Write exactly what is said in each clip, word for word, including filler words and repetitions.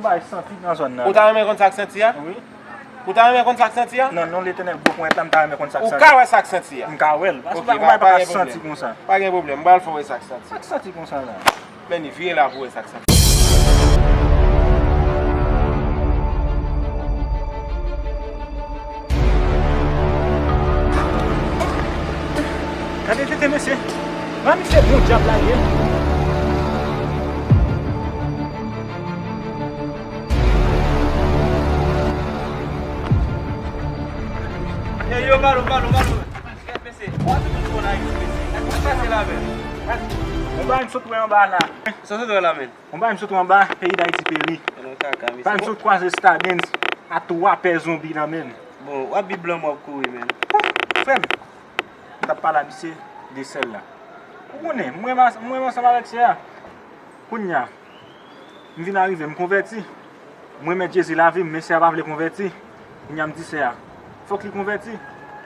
Bay santi nan zòn nan. Ou ta renmen konn sa k santi a? Wi. Ou ta renmen konn sa k santi a? Nan non Letènèl gwo ponyèt la, m ta renmen konn sa k santi. Ou ka wè sa k santi a? M ka wè l. Paske ou pa ka santi konsa. Pa gen pwoblèm, m pral fè w wè sa k santi. Sa k santi konsa la? Men ni vire la pou wè sa k santi. Gade tete mesye. Mami se bon dyab la ye. Ey yo, balo, balo, balo. Kèt mesye. Ou ap vin bon la, mesye. Sa k pase la menm? Yon bagay m sot wè anba la. Sa w sot wè la menm? Yon bagay m sot wè anba, peyi Dayiti peri. Yon kaka, mesye. Bagay m sot kwaze Stardens a twa pè zonbi nan men l. Bon, w ap bi blan m, w ap kouri menm. Frè m, m t ap pale a misye de sè l la. Ou konnen, mwen, mwen ansanm avèk sè a. Kounye a, m vin arive, m konvèti. Mwen mèt Jezi lavi m, men sè a pa vle konvèti. Kounye a m di sè a, fòk li konvèti.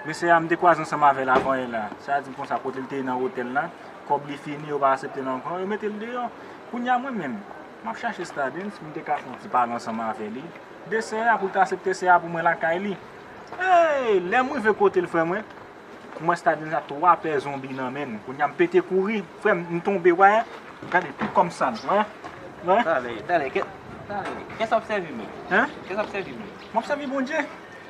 Men sè a m te kwaze ansanm avè l avanyè la. Sè a di m konsa, kote l te ye nan otèl la, kòb li fini, yo pa aksepte l ankò, yo mete l deyò. Kounye a mwen menm, m ap chache Stardens pou m te ka fè yon ti pale ansanm avè li. De sè a, pou l ta aksepte sè a pou mwen lakay li. Ey, lè m rive kote l, frè mwen, m wè Stardens a twa pè zonbi nan men l. Kounye a m pete kouri. Frè m, m tonbe, wè. Gade, tout kò m sal, wè. Wè. Talè, talè, kè, talè. Kè sa w ap sèvi menm? Hen? Kè sa w ap sèvi menm? M ap sèvi Bondye.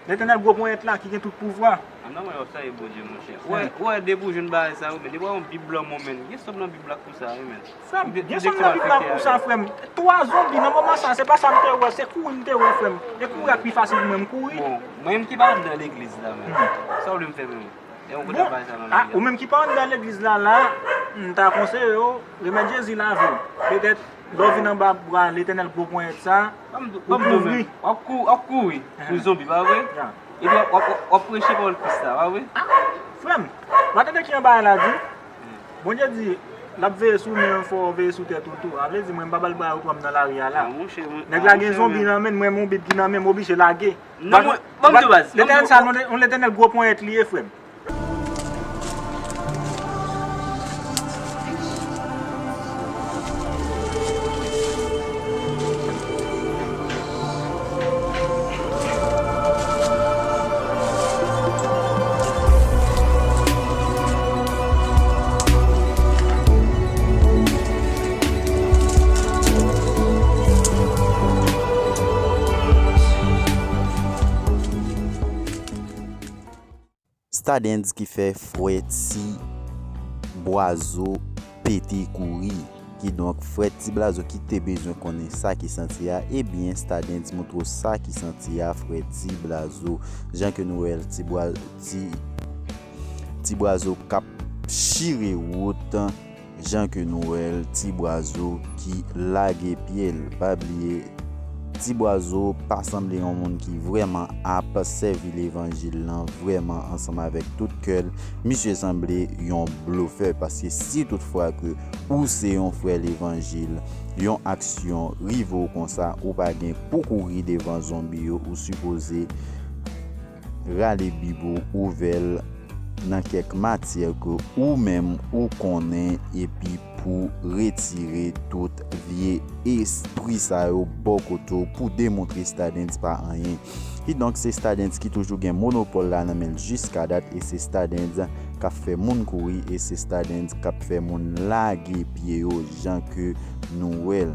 Letènèl gwo ponyèt la ki gen tout pouvwa. A, non, mwen w ap sèvi Bondye, monchè. Ou wè, ou wè, depi w jwenn bagay sa yo, men depi w wè yon bib lanmò, men gen sòm nan bib la k pou sa, wi, men. Frè m, gen sòm nan bib la pou sa, frè m. Twa zonbi nan moman sa, se pa sa m te wè, se kouri m te wè, frè m. E kouri a pi fasil pou mwen, m kouri. Bon, mwen menm ki pa anndan legliz la menm, sa w vle m fè menm? Lè yon kote ap bay sa nan legliz la. Ou menm ki pa anndan legliz la, la, m ta konseye w, remèt Jezi lavi w. Petèt, lè w vin anba bra Letènèl gwo ponyèt sa, ou kouvri. W ap kou-, w ap kouri pou zonbi, pa vre? Epi w ap, w ap, w ap preche pawòl Kris la, pa vre? Frè m, w a tande ki yon bagay la di? Bondye di, l ap veye sou men w, fò w veye sou tèt ou tou. A vle di, mwen, m pa ba l bagay ou pran m nan lari a la. Nèg la gen zonbi nan men l, mwen, m yon bib ki nan men m, oblije lage. Non, mwen, ban m di w baz. Letènèl sa, yon Letènèl gwo ponyèt li ye, frè m. Stardens ki fè frè Ti Bwazo pete kouri. Kidonk, frè Ti Blazo ki te bezwen konnen sa ki santi a, ebyen, Stardens montre w sa ki santi a, frè Ti Blazo. Jan ke nou wè l, Ti Bwa-, Ti, Ti Bwazo k ap chire wout. Jan ke nou wè l, Ti Bwazo ki lage pye l. Pa bliye, Ti Bwazo pa sanble yon moun ki vrèman ap sèvi levanjil lan vrèman ansanm avèk tout kè l. Misye sanble yon blofè, paske si toutfwa ke ou se yon frè levanjil, yon aksyon rive w konsa, ou pa gen pou kouri devan zonbi yo, ou sipoze rale bib ou, ouvè l nan kèk matyè ke ou menm ou konnen, epi pou retire tout vye espri sa yo bò kote w, pou demontre Stardens pa anyen. Kidonk, se Stardens ki toujou gen monopòl la nan men l jiska dat, e se Stardens k ap fè moun kouri, e se Stardens k ap fè moun lage pye yo, jan ke nou wè l.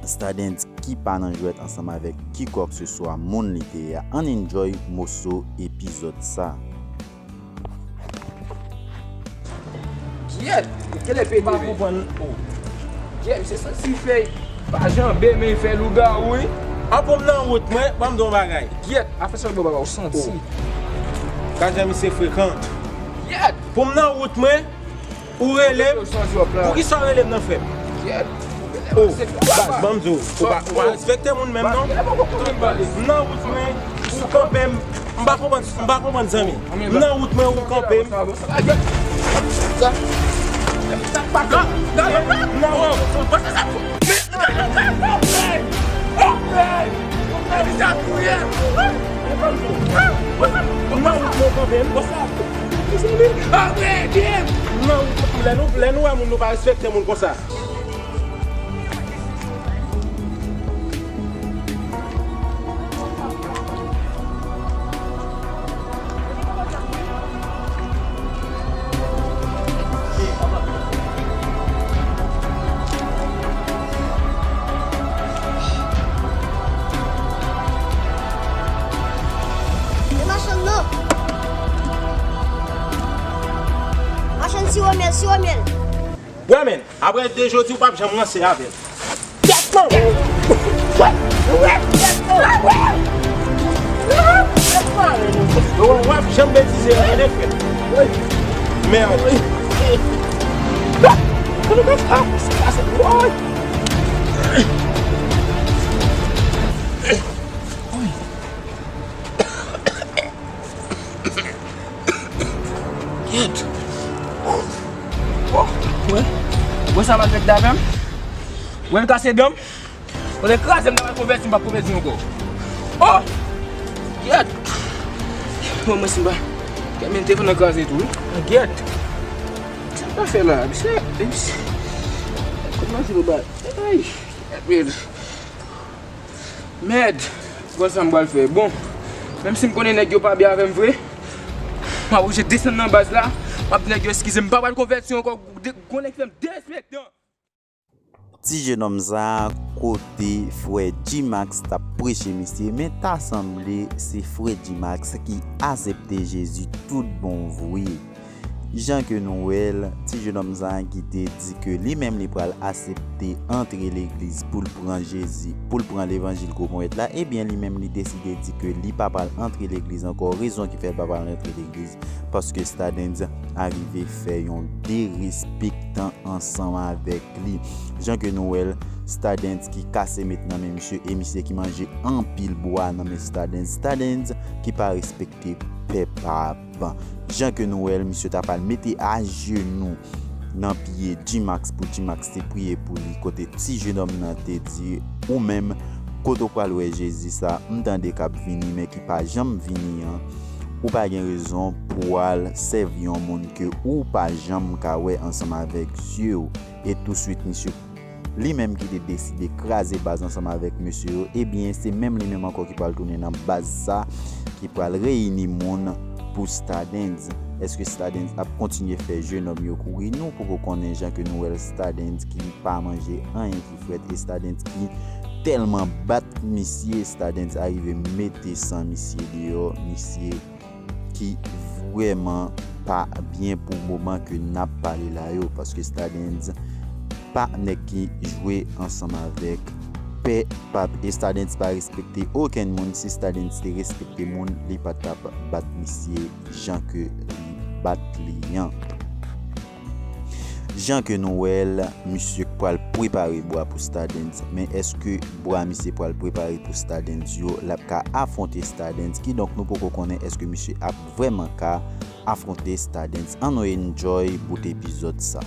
Stardens ki pa nan jwèt ansanm avèk kikòkseswa moun li te ye a. Ann enjoy moso epizòd sa. Gyèt! Kèlè pete, men? Gyèt, misye santi fèy pa janbe, men fè lougawou, wi. An, pou m nan wout mwen, ban m di w yon bagay. Gyèt, afè sa yo bò baba, ou santi. Gad jan misye frekan. Gyèt! Pou m nan wout mwen, ou rele m. Poukisa w rele m nan, frè m? Oh, baz, ban m di w, ou pa, ou pa respekte moun menm, non. M nan wout mwen, ou kanpe m. M pa konprann, m pa konprann, zanmi. M nan wout mwen, ou kanpe m. M nan wout mwen, ou kanpe m. Lè nou, lè nou wè moun, nou pa respekte moun konsa. Apre de jodi, ou p ap janm ranse avè l. Tèt mwen! W ap janm betize, tande, frè. Mèd. Gyèt. Wè. Wè sa m al fè avè m? Wè l kase dan m? Wè l kraze m, m ta pral konvèti, m p ap konvèti ankò. Oh! Gyèt. Bon, mwen si m pa. Kè m te konn kraze tou, wi. Gyèt. Sa m ta fè la, misye, misye. Kòman se pou bay? Ay, mèd. Mèd! Bon, sa m pral fè? Bon, menm si m konnen nèg yo pa byen avè m vre, m ap oblije desann nan baz la, m ap di nèg yo eskize m, m pa pral konvèti ankò, de- gon nèg fè m derespektan. Ti jenòm sa a, kote frè G-Max t ap preche misye, men ta sanble se frè G-Max ki asepte Jezi tout bon vre. Jan ke nou wè l, ti jenòm sa a ki te di ke li menm li pral asepte antre legliz pou l pran Jezi, pou l pran levanjil gwo ponyèt la, ebyen, li menm li deside di ke li pa pral antre legliz ankò. Rezon ki fè l pa pral antre legliz, paske Stardens arive fè yon derespektan ansanm avèk li. Jan ke nou wè l, Stardens ki kase met nan men misye, e misye ki manje anpil bwa nan men Stardens. Stardens ki pa respekte pèp ap. Jan ke nou wè l, misye ta pral mete ajenou nan pye G-Max pou G-Max te priye pou li, kote ti jenòm nan te di, ou menm, kote w pral wè Jezi sa, m tande k ap vini, men ki pa janm vini an, ou pa gen rezon pou w al sèvi yon moun ke ou pa janm ka wè ansanm avèk zye w. E touswit, misye li menm ki te deside kraze baz ansanm avèk mesye yo, ebyen, se menm li menm ankò ki pral tounen nan baz sa, ki pral reyini moun pou Stardens. Èske Stardens ap kontinye fè jenòm yo kouri? Nou poko konnen, jan ke nou wè l, Stardens ki pa manje anyen ki frèt, e Stardens ki tèlman bat misye, Stardens arive mete san misye deyò, misye ki vrèman pa byen pou moman ke n ap pale la yo, paske Stardens pa nèg ki jwe ansanm avèk pè p ap. E Stardens pa respekte okenn moun. Si Stardens te respekte moun, li pa t ap bat misye jan ke li bat li an. Jan ke nou wè l, misye pral prepare bwa pou Stardens. Men èske bwa misye pral prepare pou Stardens yo, l ap ka afwonte Stardens? Kidonk, nou poko konnen èske misye ap vrèman ka afwonte Stardens. Ann nou enjoy bout epizòd sa.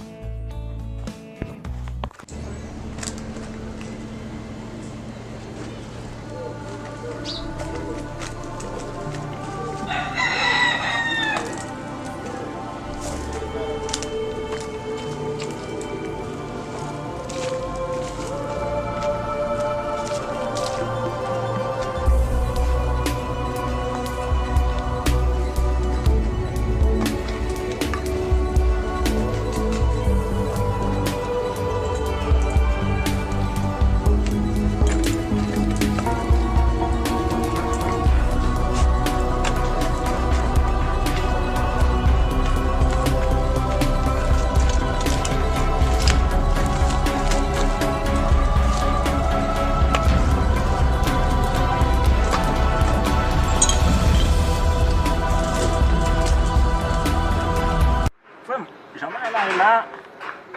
Frè m, jan bagay la ye la,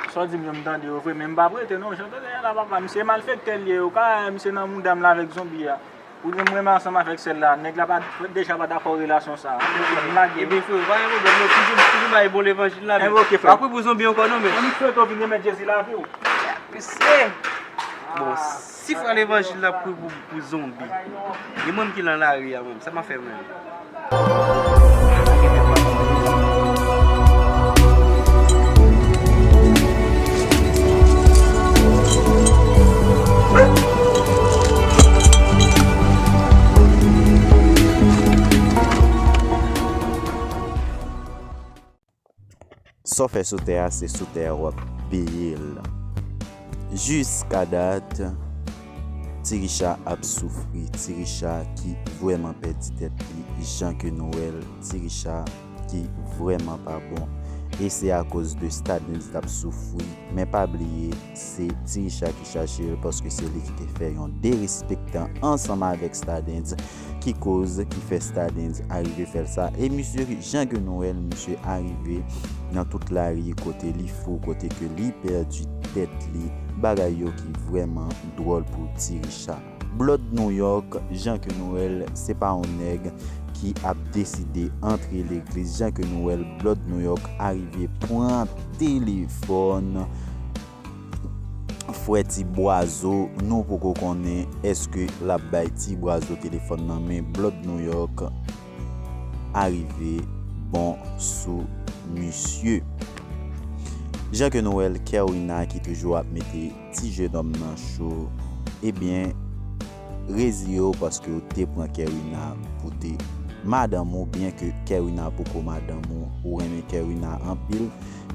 sa w di m yo, m tande yo vre, men m p ap rete non, jan w tande a la, papa, misye malfektè l ye, ou ka wè misye nan mouda m la avèk zonbi a. Ou di m renmen ansanm avèk sèl la, nèg la pa, deja pa dakò relasyon sa a. M lage. Ebyen, frè, pa gen pwoblèm non, toujou, toujou bay bon levanjil la, men pa kouri pou zonbi ankò non, men. Ann swete w vin remèt Jezi lavi w. Mesye! Bon, si fè levanjil la pou, pou, pou zonbi, e mwen ki nan lari a menm, sa m ap fè menm? Sa w fè sou tè a, se sou tè a w ap peye l. Jiskadat, Ti Richa ap soufri, Ti Richa ki vrèman pèdi tèt li, jan ke nou wè l, Ti Richa ki vrèman pa bon. E se akoz de Stardens l ap soufri. Men pa bliye, se Ti Richa ki chache l, paske se li ki te fè yon derespektan ansanm avèk Stardens, ki koz ki fè Stardens arive fè l sa. E misye, jan ke nou wè l, misye arive nan tout lari kote li fou, kote ke li pèdi tèt li, bagay yo ki vrèman dwòl pou Ti Richa. Blood New York, jan ke nou wè l, se pa yon nèg ki ap deside antre legliz. Jan ke nou wè l, Blood New York arive pran telefòn frè Ti Bwazo. Nou poko konnen èske l ap bay Ti Bwazo telefòn nan, men Blood New York arive bon sou misye. Jan ke nou wè l, Kerwina ki toujou ap mete ti jenòm nan cho, ebyen, reziye w paske w te pran Kerwina pou te madanm ou, byen ke Kerwina poko madanm ou, ou renmen Kerwina anpil,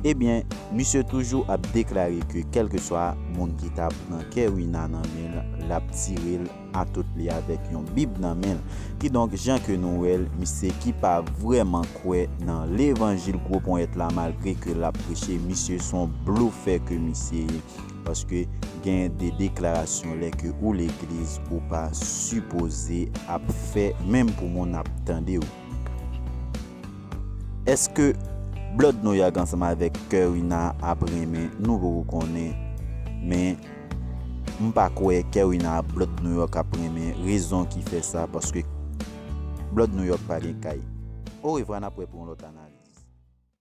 ebyen, misye toujou ap deklare ke kèlkeswa moun ki ta pran Kerwina nan men l, l ap tire l a tout li avèk yon bib nan men l. Kidonk, jan ke nou wè l, misye ki pa vrèman kwè nan levanjil gwo ponyèt la, malgre ke l ap preche, misye se yon blofè ke misye ye. Paske gen de deklarasyon lè ke ou legliz ou pa sipoze ap fè, menm pou moun ap tande w. Èske Blood New York ansanm avèk Kerwina ap renmen? Nou poko konnen, men m pa kwè Kerwina ak Blood New York ap renmen. Rezon ki fè sa, paske Blood New York pa gen kay. Orevwa, n ap wè pou yon lòt analiz.